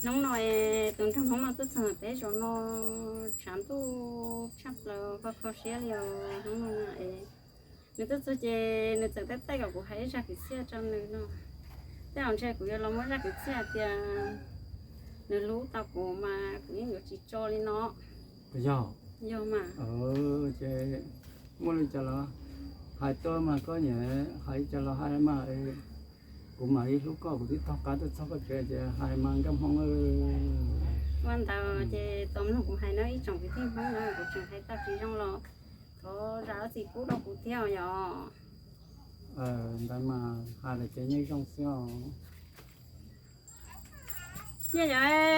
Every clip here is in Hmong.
Hnub no es tus nraug Hmoob no tuaj txog peb zos no, tshav ntuj tshaj plaws, kho kho siab li os hnub no na es. Nws tuaj txog ces nws txawm taij taij kom kuv hais ib zaj kwv txhiaj rau nws no. Tej zaum ntshe kuv yuav los muab zaj kwv txhiaj hais tias nws hlub tau kuv mas kuv yeej yuav tsis tso li no. Yog, yog mas. Ces muaj li cas los hais tuaj mas koj nyiam hais li cas los hais mas. Kuv mam li hlub koj, kuv twb taug qab tuaj txog koj tsev ces hais mas nkauj Hmoob. Ua ntawd ces tos mloog kuv hais no ib tsoom kwv tij Hmoob na, kuv tseem hais tau tsis zoo los thov zam txim pub rau kuv thiab yom. Ntawd mas hais lawm ces yeej zoo xwb os. Yog yog,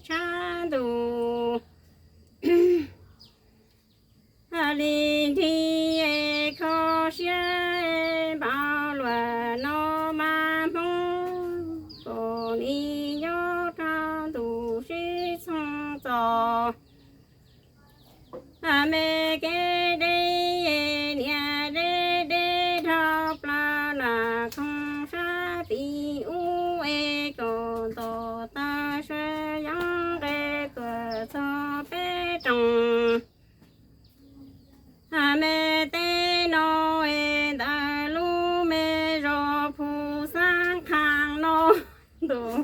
tshav ntuj li nrig es kho siab npaum luaj no mas Hmoob, kuv nim nyob rau ntuj sib txheej txom me kev deb, niam deb deb dhau plaws nram khoom sab tim ub es kom ntom taw sawv yeeb nqes tuaj txog peb rooj me teb no es ntawm lub me zos Phu Xab Qhaas no ntuj.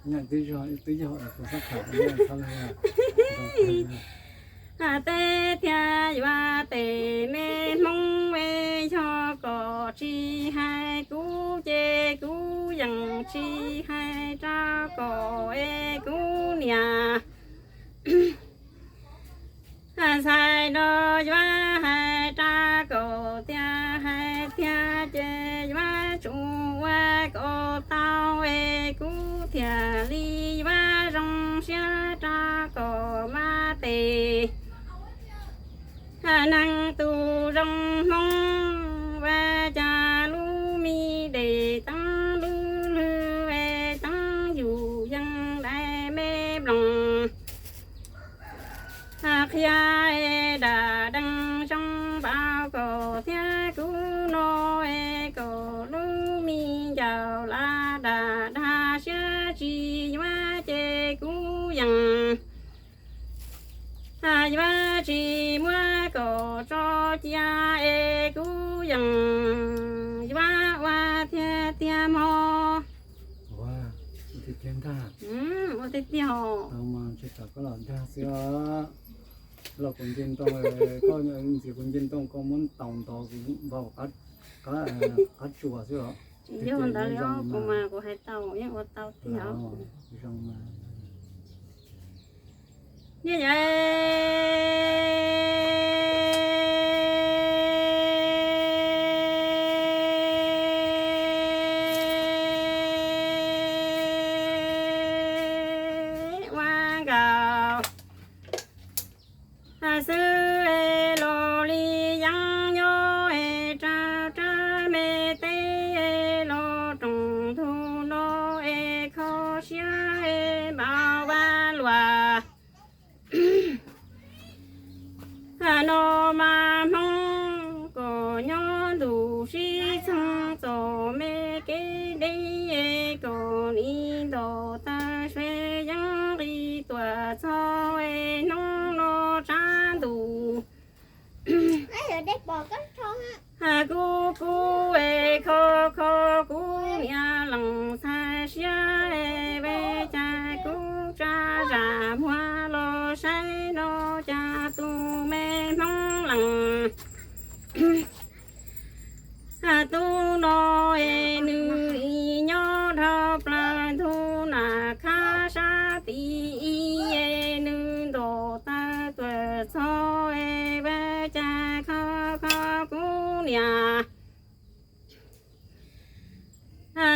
Twb yog, twb yog Phu Xab Qhaas, teb thiab yuav tes me Hmoob es yog kom tsis hais kuv ces kuv yeej tsis hais rau kom es kuv niam ntxhais no yuav hais rau kom tias hais tiag ces yuav tsum ua kom tau es kuv thiaj li yuav zoo siab rau kom mas tes neeg tus zoo Hmoob. Ua cas lub me dej teeb lub lwg es teeb yus yeej dai me nploos qhia es dam dees zoo npaum kom thiab kuv no es kom lub me ncaus lam dam dag siab tsis yuav ces kuv yeej yuav tsis muab kom tso cia es kuv yeej yuav ua tiag tiag mog. Ua tiag tiag ntag. Ua tiag tiag os. Tau mas ntshe tsam koj los dag xwb os. Los kuv nce ntoo, koj ntxias kuv nce ntoo koj muab ntaus ntov kuv vau qab tsuas xwb os. Tsis yog ntawd li os, kuv mas kuv hais tau yeej ua tau tiag os. Zoo mas. Yog yog, ua nkaus xwb es los li yeeb nyob es rau rab me teb es los rooj ntug no es kho siab es npaum vaj luam no mas Hmoob, kom nyob ntuj sib txheej txom me kev deb es kom nim ntom taw sawv yeeb nqis tuaj txog es hnub no tshav ntuj kub kub es kho kho kuv niam lees txhais siab es ua cas kuv tsa zam muag los saib no cas tus me Hmoob lees tub no es nws nyob dhau plaws ntug nam khab sab tim ib es nws ntom taw tuaj txog es ua cas kho kho kuv niam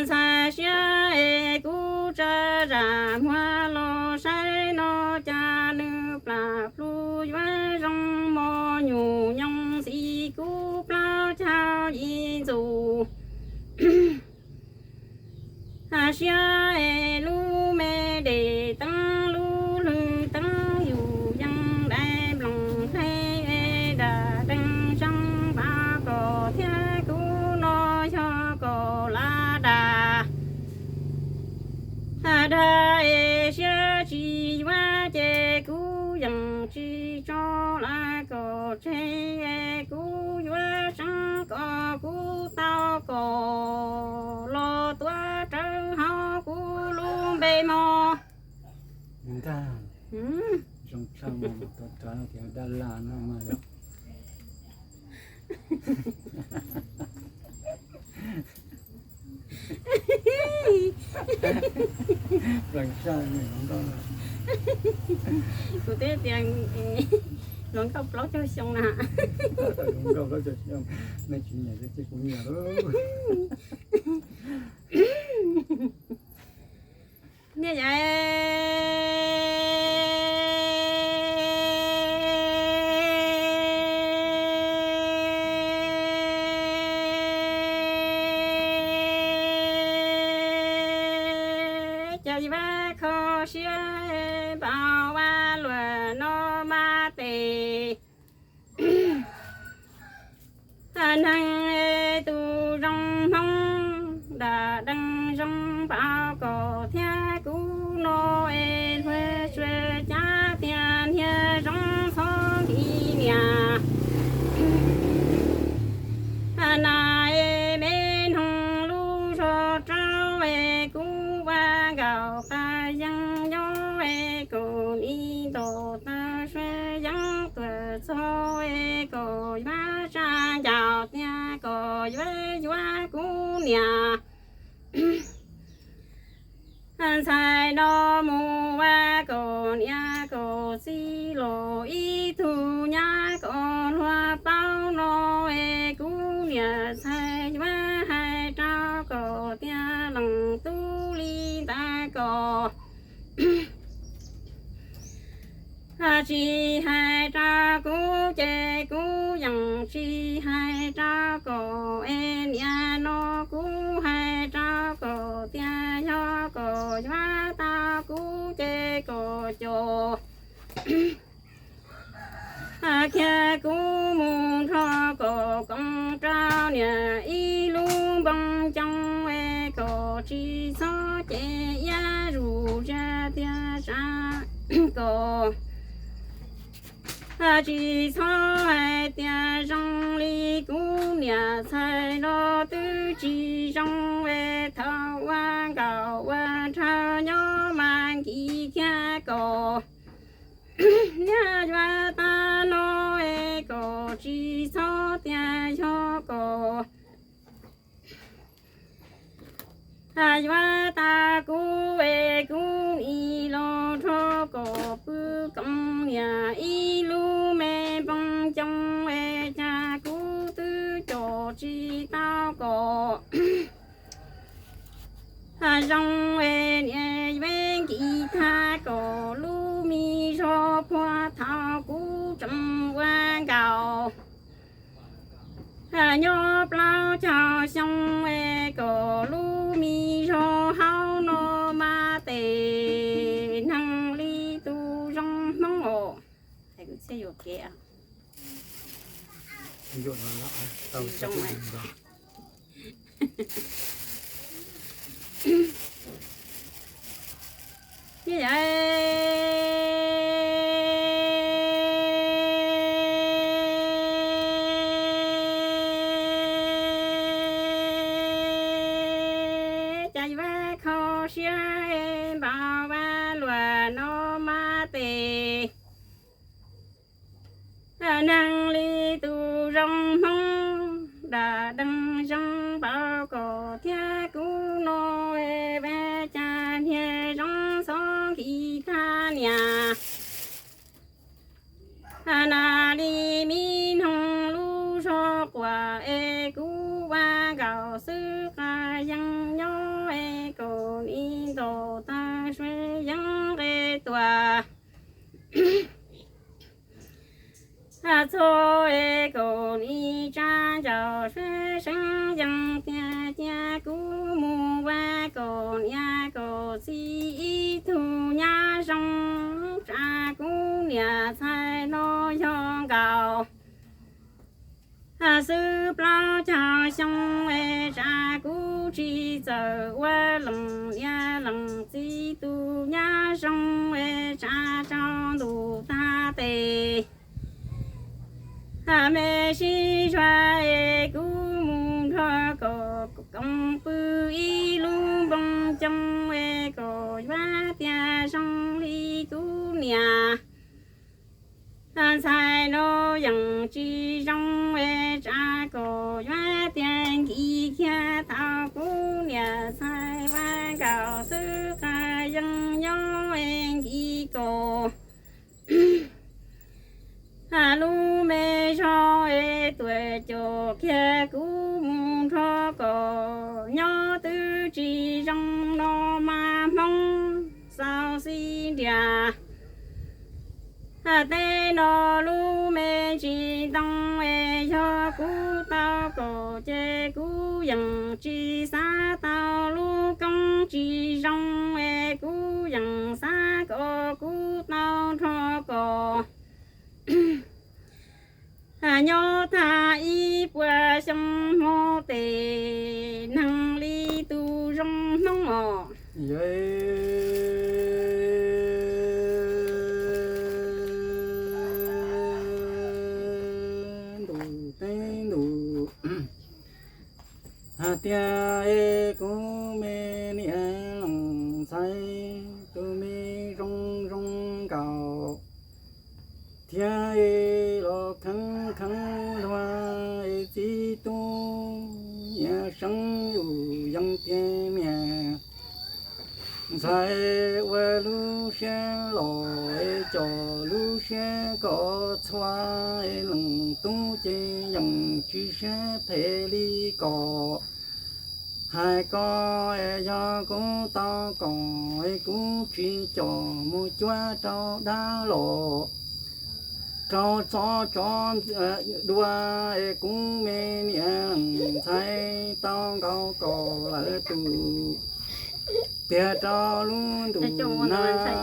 ntxhais siab es kuv tsa zam muag los saib no cas nws plam plhu yuav zoo mos nyuj nyoos xis kuv plaub caug yim ntxuj siab es lub me dej Dag es siab tsis yuav ces kuv yeej tsis tso lawv kaum tseg es kuv yuav tseev kom kuv tau kom los tuav rawv hauv kuv lub npe mog. Ntag, zoo tshaj no, tuav rawv no tias dab laj no mas yog. Pleev saj hluas nkauj, kuv twb tias hluas nkauj plaub caug xyoo na. Hluas nkauj plaub caug xyoo, nej tsis nyiam ces kuv nyiam lauj. Niaj yam cas yuav kho siab npaum ua luam no mas tes. Neeg tus zoo hmoob nram dees zoo npaum kom thiab kuv no es hluas sua cav tias niag zoo txhob nkim niam. Nas es me noog lub zog rau es kuv ua nkaus qas yees nyob es kaum ib ntaus taw sua yeeb tuam txog es kom yuav tsa ncaus tias kom yuav yuav kuv niam. Ntxhais no mus ua kaum niam kaum txiv los ib tug nyab kom luag paub no es kuv niam ntxhais yuav hais rau kom tias leej tub li ntawd kom tsis hais rau kuv ces kuv yeej tsis hais rau kom es niam no kuv hais rau kom tias yog kom yuav tau kuv ces kom cov kiag kuv mus nrog kom koom rau niam ib lub npoo coos es kom tsis txhob ces iab zus zaj tias tsa kom tsis txhob hais tias zoo li kuv niam ntxhais no twb tsis zoo es thaum ua nkaus ua nraug nyob mas nkim kiag kom niam yuav tag no es kom tsis txhob tias yog kom yuav tau kuv es kuv nim los nrog kom pw koom niam ib lub me npoo coos es cas kuv twb coj tsis tau kom zoo es niam yuav nkim tag kom lub me zog puag thaum kuv tseem ua nkaus nyob plaub caug xyoo es kom lub me zog hauv no mas tes neeg li tus zoo hmoob os. Cas yuav kho siab npaum ua luam no mas tes neeg li tus zoo hmoob nram dees zoo npaum kom thiab kuv no es ua cas niag zoo txhob nkim tag niam. Nas li me noog lub zog quas es kuv ua nkaus xwb qas yees nyob es kaum ib ntaus taw sua yeeb nqe tuam txog es kaum ib tsa ncaus sua seeb yees tias cia kuv mus ua kaum niam kaum txiv ib tug nyab zoo, tsam kuv niam ntxhais no yog nkaus xwb plaub caug xyoo es tsam kuv tsis txawm ua leej niam leej txiv zoo es tsa rau ntuj tag tes. Ha me sib zog es kuv mus nrog kom koom pw ib lub npoo coo es kom yuav tias zoo li kuv niam ntxhais no yeej tsis zoo es tsa kom yuav tias nkis kiag tau kuv niam ntxhais Vaj Nkaus xwb, qas yeej nyob es nkis kom lub me zog es tuam cos kiag kuv mus nrog kom nyob twb tsis zoo no mas Hmoob xauv xib nrias. Tej no lub me tsis ntoo es yog kuv tau kom ces kuv yeej tsis xav tau lub koob tsis zoo es kuv yeej xav kom kuv tau nrog kom nyob tag ib puas xyoo hmo tes neeg li tus zoo Hmoob os. Yawg ntuj teb ntuj, hais tias es kuv me niam leej ntxhais tus me zoo zoo nkaus thiab es los kheev kheev luag es txiv tub nyias seev yus yeej tiag niam ntxhais ua lub siab los es cov lub siab kom txhua es leej tub ces yeej tsis siab phem li kom hais ko es yog kuv tau kom es kuv tsis com mus cuab rau dab los rau txob tsov dua es kuv me niam leej ntxhais tau nkaus kom lawv tus tiag rau lub ntuj na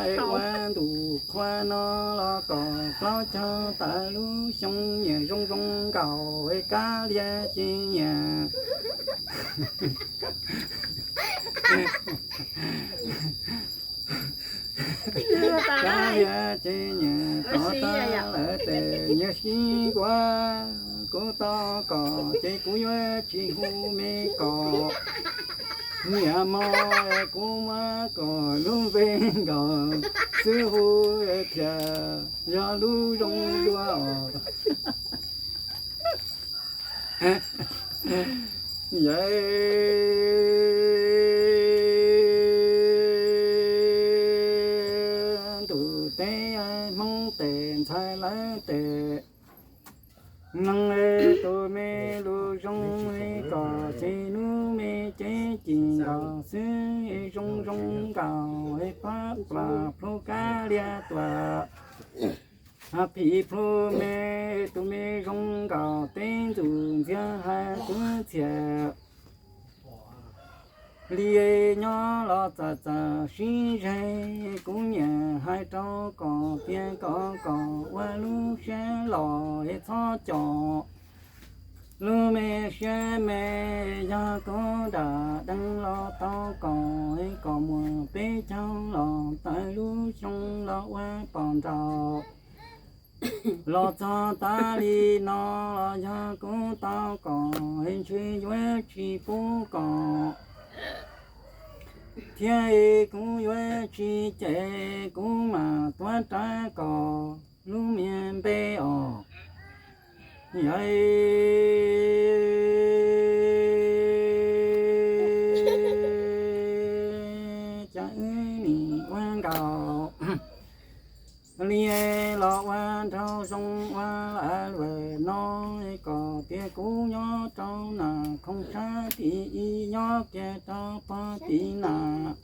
es ua ntuj qhua no los kom plaub caug tawm lub xyoo nyias zoo zoo nkaus es kab lias ces nyias kab lias ces nyias tov tag lawm tes nyias sib nkuas. Kuv tau kom ces kuv yuav tsis hu me kom niam mos es kuv muab kom lub npe nkaus xwb hu thiaj yog lub zoo dua os. Yawg ntuj teb Hmoob tes ntxhais lawv tes neeg tus me lus zoo kom ces lub me cev cim nkaus xwb zoo zoo nkaus pab plam plhu kab lias tuam phim plhu me tus me zoo nkaus teb ntxum ntxiag hais kuv txhiam li nyob los txawm txawm sib zeg kuv nyiam hais rau kom tias kom kom ua lub siab los es txhob com lub me siab me yog kuv dam deev los tau kom es kom muaj peb caug los tawm lub xyoo los ua pom nraud los txog tas li no los yog kuv tau kom es ntshe yuav tsis pub kom thiab es kuv yuav tsis cem kuv mam tuav rawv kom lub me npe os. Yawg cas wb nim ua nkaus li los ua nraug zoo ua lawm no kom tias kuv nyob rau nas khoom sab tim ib nyob kiag rau pog tim nas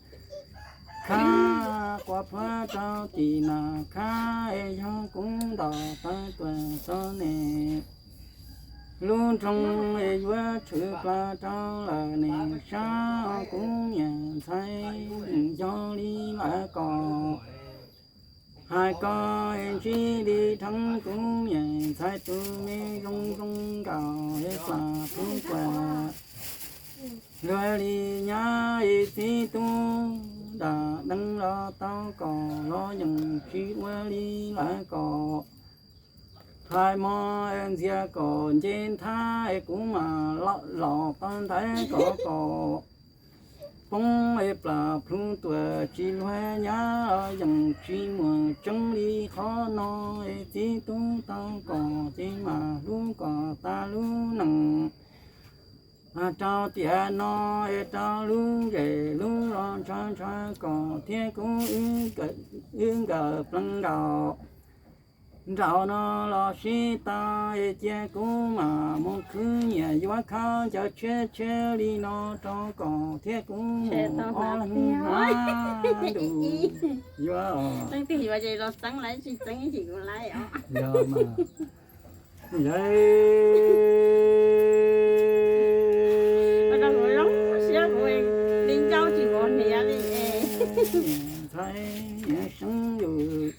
khab quas plhuav rau tim nas khab es yog kuv ntaus taw tuam txog ne lub nroog es yuav tshwm plaws rau lawm ne sab kuv niam ntxhais yog li lawm kom hais ko es ntsib li dheev kuv niam ntxhais tus me zoo zoo nkaus es plam plhu kuam luag li nyab es txiv tub dam deeb los tau kom los yeej tsis ua li lawv kom. Hais mog ntxias kom nce nthab es kuv mam los tau ntawd kom kom poob es plam plhu tuam tsis luag nyab los yeej tsis muaj tseeb li qhov no es txiv tub tau kom ces mam hlub kom tas lub neej. Rau tiam no es rau lub zem lub los ntshaw ntshaw kom thiab kuv wb nkawm plees nkaus. Nraum no los sib tau es cia kuv mam mus khwv nyiam yuav khaub ncaws tshiab tshiab li no rau kom thiab kuv mus ob leeg hnav ntus yuav. Leej twg yuav ces los txeeb lawv, tsis txeeb ces kuv laiv os. Yog mas. Yog. Zoo siab kuv li ncauj tsis pom hniav li es. Ntxhais yeej seev yus,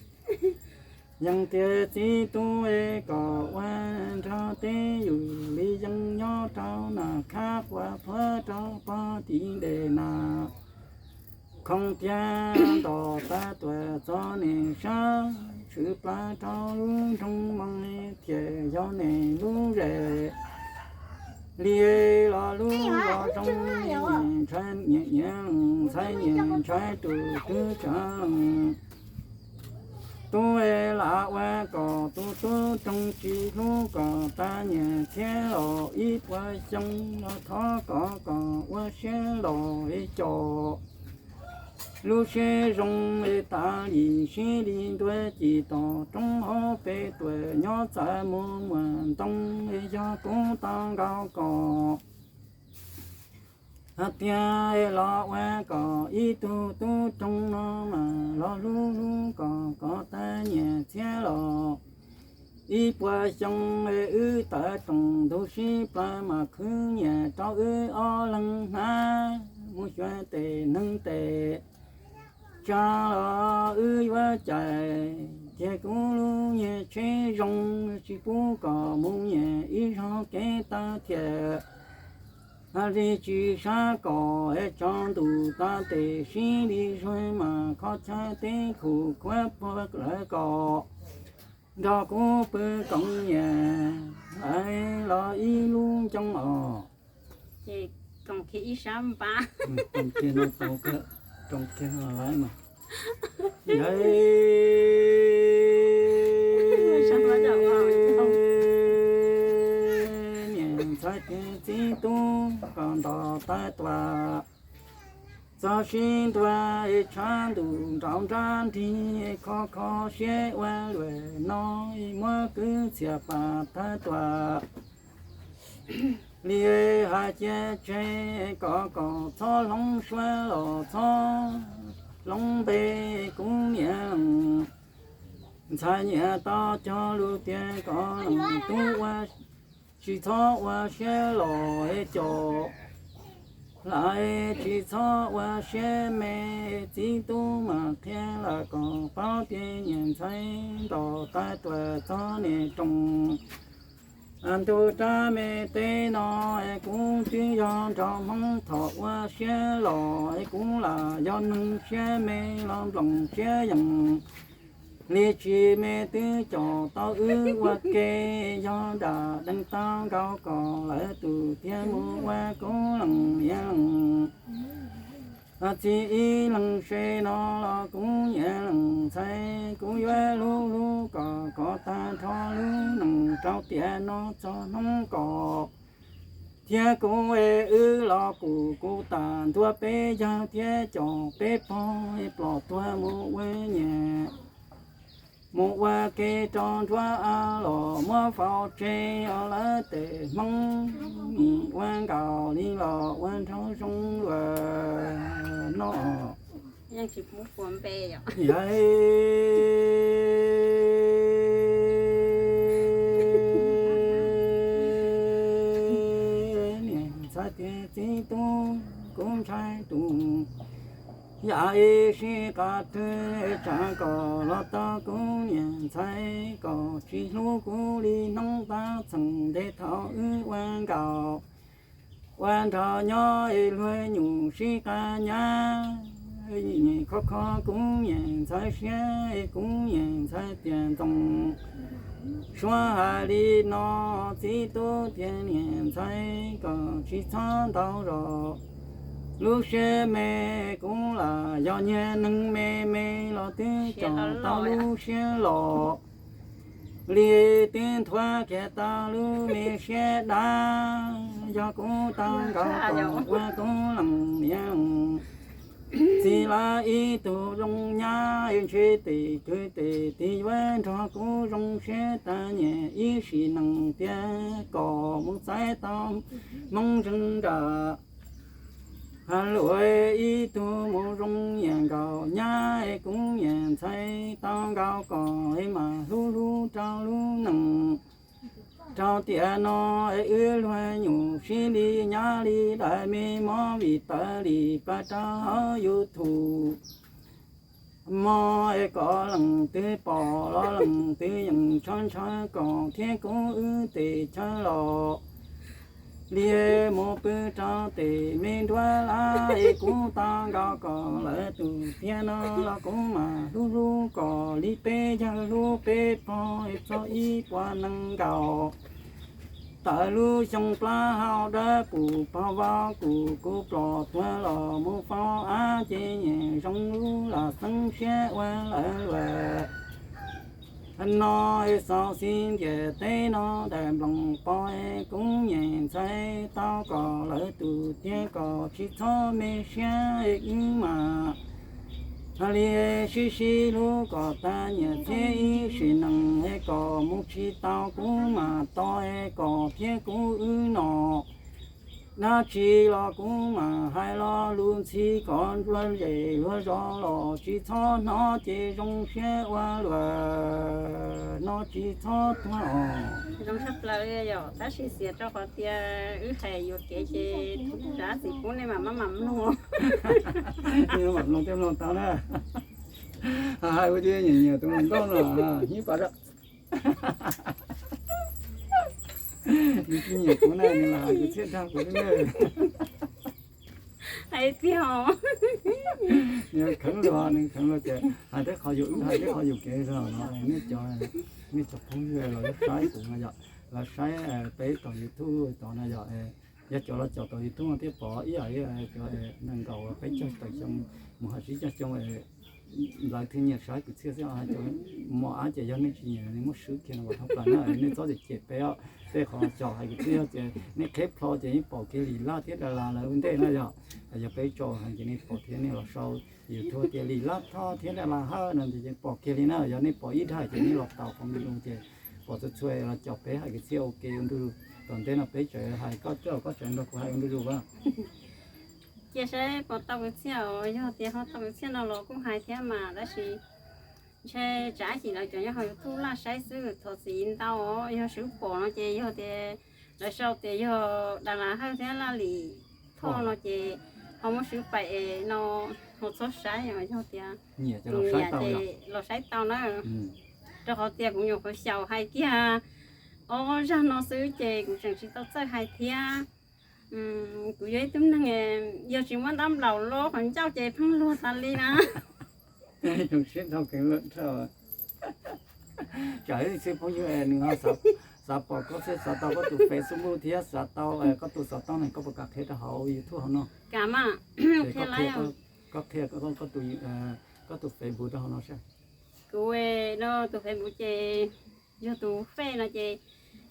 yeej tias txiv tub es kom ua nrog teb yus li yeej nyob rau na khab quas plhuav rau pog tim dej na. Khoov tiag ntom tag tuam txog niam sab tshwm plaws rau lub nroog Moos thiaj yog niam lub zem li los lub los zoo nyiam nyiam ntxhais nyiam ntshai tus twg tsav leej tub es lam ua kom tus tub roog tsis hlub kom tag nyiam thiab los ib puas xyoo los thov kom kom ua siab los es cov lub siab zoo es tas li sib li ntua ci tom roob hauv pes tuam nyob txawm mus muam ntoo es yog kuv tau nkaus kom hais tias los ua kom ib tug tub roog no mas los hlub hlub kom kom tag nyiam thiab los ib puas xyoo es wb tawm roos ntug sib plaws mas khwv nyiam rau wb ob leeg hnav mus xyuas tes neeg tes tsa los wb yuav cais thiab kuv lub nyiag tsheb zoo tsis pub kom mus nyiam ib zaug kev tag thiab hais li tsis sab kom es tso ntus tag tes sib li zuag mas kho chaw teb khum khuab puag lawv kom nrog kuv pw koom nyiam los ib lub ncoo os. Ces koom kiag ib sab npab. Koom kiag no tau kawg, koom kiag no lawm mas. Yawg niam ntxhais tias txiv tub kom ntom tawv tuam txog sib ntua es tshav ntuj nraum nrab nrig kho kho siab ua luam no muab kwv txhiaj pam tawv tuam li hais cia tseg kom kom txhob hloov suab los txhob hloov npe kuv niam ntxhais nyiam tau cog lus tias kom tub ua tsis txhob ua siab los es cov lawv tsis txhob ua siab me txiv tub mas qhia lawm kom paub tias niam ntxhais ntom tawv tuam txog niam roos ntug rab me teb no es kuv twb yog nrog Hmoob thaum ua siab los es kuv lam yog neeg siab me los nploos siab yees li tsis me twb caum tau wb ua ke yog dam dees tau nkaus kom lawv tus tiag mus ua kuv leej niam leej txiv ib leeg se no los kuv niam leej ntxhais kuv yuav hlub hlub kom kom tag nrho lub neej rau tiam no txog hnub kom thiab kuv es wb los kuv kuv tas ntua peb yawg thiab cov peb pog plom tuag mus ua nyias mus ua ke rau nruab av los muab faus tseg os lawv tes Hmoob nim ua nkaus li los ua nraug zoo luag no. Yawg niam ntxhais tias txiv tub kuv ntshai tus yam ib sij qas twg tsam kom los tau kuv niam ntxhais kom tsis hlub kuv li hnub tab txheej nte thaum wb ua nkaus ua nrog nyob es luag nyuam sib qab nyab Khov kho kuv nyiam ntxhais siab, kuv nyiam ntxhais tias ntxoov. Suav hais li no, txiv tub thiab niam ntxhais kom tsis txhob ntau zog. Lub siab me kuv lam yog niag neeg me me los twb tsom tau lub siab los. Li twb nthuav kiag tau lub me siab dab, yog kuv tau nkaus kom ua kuv lees niam. Txiv lawv ib tug zoo nyab, ntshe tes kwv tes tij yuav nrog kuv zoo siab tag, nyiam ib sim neej tiag kom mus txais tau Hmoob zeeg nram. Has luam ib tug mus zoo nyiam nkaus nyab, kuv nyiam ntxhais tau nkaus kom mas hlub hlub rau lub neej. Rau tiam no wb luag nyuam sib li nyab li daim me mob vim tawv li pab rau hauv YouTube. Mob es kom leej twg pom los leej twg yeej ntshaw ntshaw kom thiab kuv wb tes chaw los. Li mus pw rau tes me nruab lab es kuv tau nkaus kom lawv tus thiab no los kuv mam hlub hlub kom li peb yawg hlub peb pog es txog ib puas nees nkaum. Tawm lub xyoo plaub hau dawb pum pog vauv kuv, kuv plom tuag los mus faus av ces nyiam zoo lub lam xeeb siab ua lawv luam. No es xauv xib ntiam teb no daim nploos pov, kuv nyiam ntxhais tau kom lawv tus thiab kom tsis txhob me siab wb mas. Hais li sib sib hlub kom tag nyiam thiab ib sim neej es kom mus tsis tau kuv mas tos es kom thiab kuv wb no. Dab tsi los kuv mam hais lo lus ntxhi kom luag zem luag zov los tsis txhob hnov ces zoo siab ua luam no tsis txhob tuag os. Zoo tshaj plaws li yom, tab sis xiam rau qhov tias wb hais yuam kev ces tus dab txim pub nej mam maj mam mloog. Nej mam mloog thiab mloog tau na. Hais ua tias nyiam nyiam tus hluas nkauj no, hnyiab pas nws tsis nyiam kuv na, nws los hais kwv txhiaj dag kuv xwb na. Hais tiag. Nws kheev luag, nws kheev luag ces hais tib qho yus wb hais tib qho yus kev zog no, nej cov, nej cov phooj ywg los saib kuv no yom, los saib peb tom YouTube tod no yom, yog cov los caum tom YouTube thiab pom ib yam li cov nees nkaum peb caug tawm xyoo mus hais tsib caug xyoo, lawv thiaj nyiam saib kwv txhiaj xwb. Cov mos ab ces yog nej tsis nyiam, nej muab swb kiag no kom dhau plaws na, nej txhob cem cem peb os. Tej qhov caum hais kwv txhiaj ces nej qheb plho ces yeej pom kiag Lis Laj thiab Da Las lawv ua ntej na yom. Yog peb tso hais ces nej pom thiab, nej los sau YouTube tias Lis Laj Thoj thiab Da Las Hawj no ces pom kiag li na. Yog nej pom ib daim ces nej los taus qhov video ces pom txhua txhua los caum peb hais kwv txhiaj ua ke ua ntu. Tom ntej no peb tseem hais koj coj, koj tseem nrog kuv hais ua ntu zus as. Cia saib puas tau kwv txhiaj os, yog tias ho tau kwv txhiaj no los kuj hais thiab mas, tab sis ntshe tsam ib chim lawv cov nyob hauv YouTube laj saib xwb, thov txim ntau os. Yog swb pom no ces yog tias lawv sau tias yog Da Las Hawj thiab Laj Lis Thoj no ces ho muab swb pais es no ho txhob saib os, yog tias nyiam ces los saib tau na. Rau qhov tias kuv nyuam qhuav xyaum hais kiag ob zag no xwb ces kuv tseem tsis tau txawj hais thiab. Kuv yog ib tug neeg yog tsis muab ntab nplaum los qhov ncauj ces pheej luag tas li na. Tsam ib txhia phooj ywg nws ho xav pom koj thiab xav tau koj tus Facebook thiab xav tau koj tus xov tooj ne, koj puas kam qhia rau hauv YouTube hauv no? Kam mas, qhia lawm. Koj qhia koj tus Facebook rau hauv no saib. Kuv no tus Facebook ces yog tus Face no ces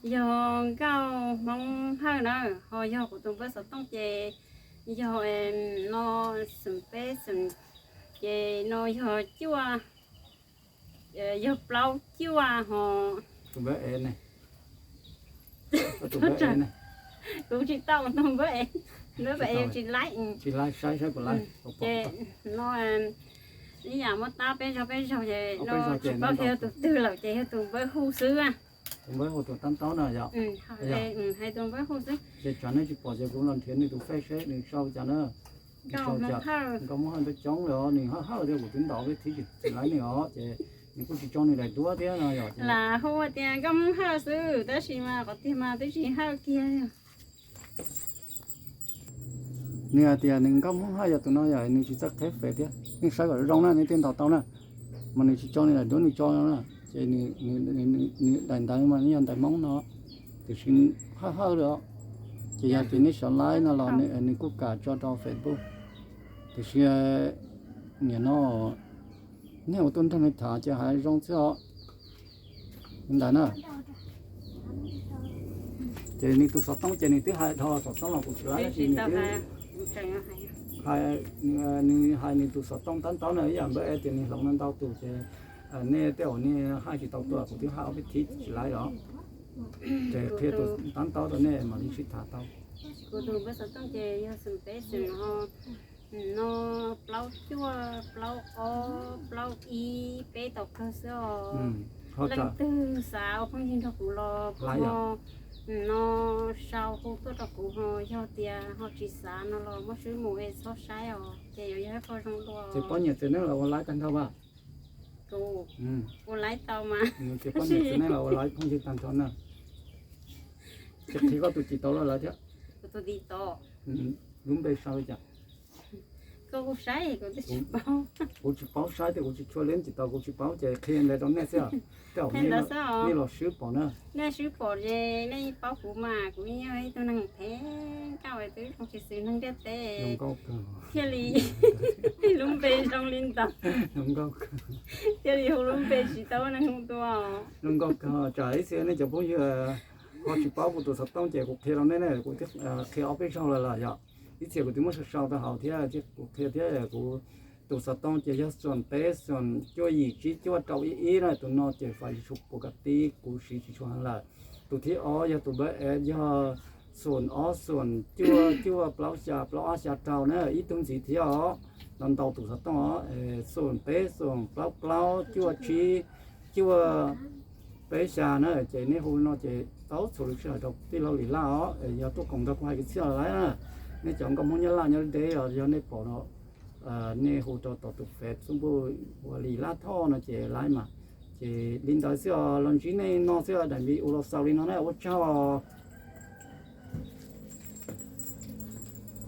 yog Nkauj Hmoob Hawj na, ho yog kuv tus npawb xov tooj ces yog no xeem peb xeem, ces no yog cuaj, yog plaub cuaj ho. Tus npawb es ne? Kuv tsis tau tus npawb es, npawb es tsis laib. Tsis laib, saib saib puas laib. Ces no ib yam muab tab peb zaug peb zaug ces no tsis paub qhia tus twg lawm ces yog tus npawb hu xwb. Tus npawb hu tus tab taub no yom. Hais tus npawb hu xwb. Ces tsam nej tsis pom ces kuv los nrhiav nws tus Face seb nws sau cas na. Nkauj Hmoob Hawj ntau coob lawm os, nws Hawj Hawj thiab kuv twb ntaus peb thiab tsis laib nws os, ces nws kuj tsis tso nws daim duab thiab no yom. Lam hu tias Nkauj Hmoob Hawj xwb tab sis mas qhov tiag mas twb tsis Hawj kiag. Nws hais tias nws nkauj Hmoob Haj yog tus no, yog nws tsis txawj qheb fem thiab. Nej saib kom zoo na, nej thiaj ntaus tau na. Mas nws tsis tso nws daim duab, nws tso no na, ces nws daim ntawv mas nws yog ntawv Hmoob no, tiam sis hawj hawj li os. Ces yog tias nej xav laib no los nws kuj kam tso rau Facebook. Tiam sis nim no nej ua tuaj nrog nws tham ces hais zoo xwb os. Li ntawd na. Ces nws tus xov tooj ces nws twb hais dhau xov tooj los kuv tsis laib, tab sis nws twb hais, nws hais nws tus xov tooj tab ntaub na, ib yam npawb es tias nws hloov no ntau tus ces nej tej zaum nej haj tsis tau tuaj, kuv twb hais ob peb thib tsis laib os. Ces qhia tus tab ntaub rau nej mam li sib tham tau. Kuv tus npawb xov tooj ces yog xoom peb xoom no, no plaub cuaj plaub ob plaub ib peb tau kawg xwb os. Leej twg xav ua phooj ywg nrog kuv los kuv ho no sau hu tuaj rau kuv ho, yog tias ho tsis xav no los muab swb mus es txhob saib os, ces yuav yog ib qho zoo dua. Ces poj niam txiv neej los ua laib tag nrho as? Kuv ua laib tau mas. Ces poj niam txiv neej los ua laib phooj ywg tag nrho na. Ces qhia koj tus tsis tau los lawm thiab. Kuv tus tsis tau. Lub npe sau li cas? Koj kuj saib, kuv twb tsis paub. Kuv tsis paub saib tias kuv tsis tshua li, tsis tau, kuv tsis paub ces qhia ntawd rau nej xwb. Tej zaum nej los swb pom na. Nej swb pom ces nej paub kuv mas, kuv yog ib tug neeg phem nkauj es twb zoo tsis xws neeg ntiaj teb, thiaj li lub npe zoo li ntawd, thiaj li hu lub npe tsis tau neeg hu dua. Zoo nkauj kawg, tsam ib txhia nej cov phooj ywg ho tsis paub kuv tus xov tooj ces kuv qhia rau nej ne, kuv qhia ob peb zaug lawm los yog ib txhia kuv twb muab sau sau rau hauv thiab, kuv qhia thiab. Kuv tus xov tooj ces yog xoom peb xoom cuaj yim tsib cuaj rau ib ib na, tus no ces fais tsis tshua pom kas tib, kuv siv tsis tshua heev lawm. Tus thib ob yog tus npawb es yog xoom ob xoom cuaj cuaj plaub xya plaub ob xya rau na, ib tug ntxiv thiab os. Ntau ntau tus xov tooj os, xoom peb xoom plaub plaub cuaj tsib cuaj peb xya na, ces nej hu no ces tau txhua lub sij hawm rau tij laug Lis Laj os. Yog tuaj koom nrog kuv hais kwv txhiaj los lawm na, nej cov nkauj Hmoob Nyab Laj nyob deb os, yog nej pom no nej hu rau tom tus Face xub npuj ua Lis Laj Thoj no ces laib mas. Ces li ntawd xwb os, los ntsib nej no xwb os, daim video los xaus li no na, ua tsaug os.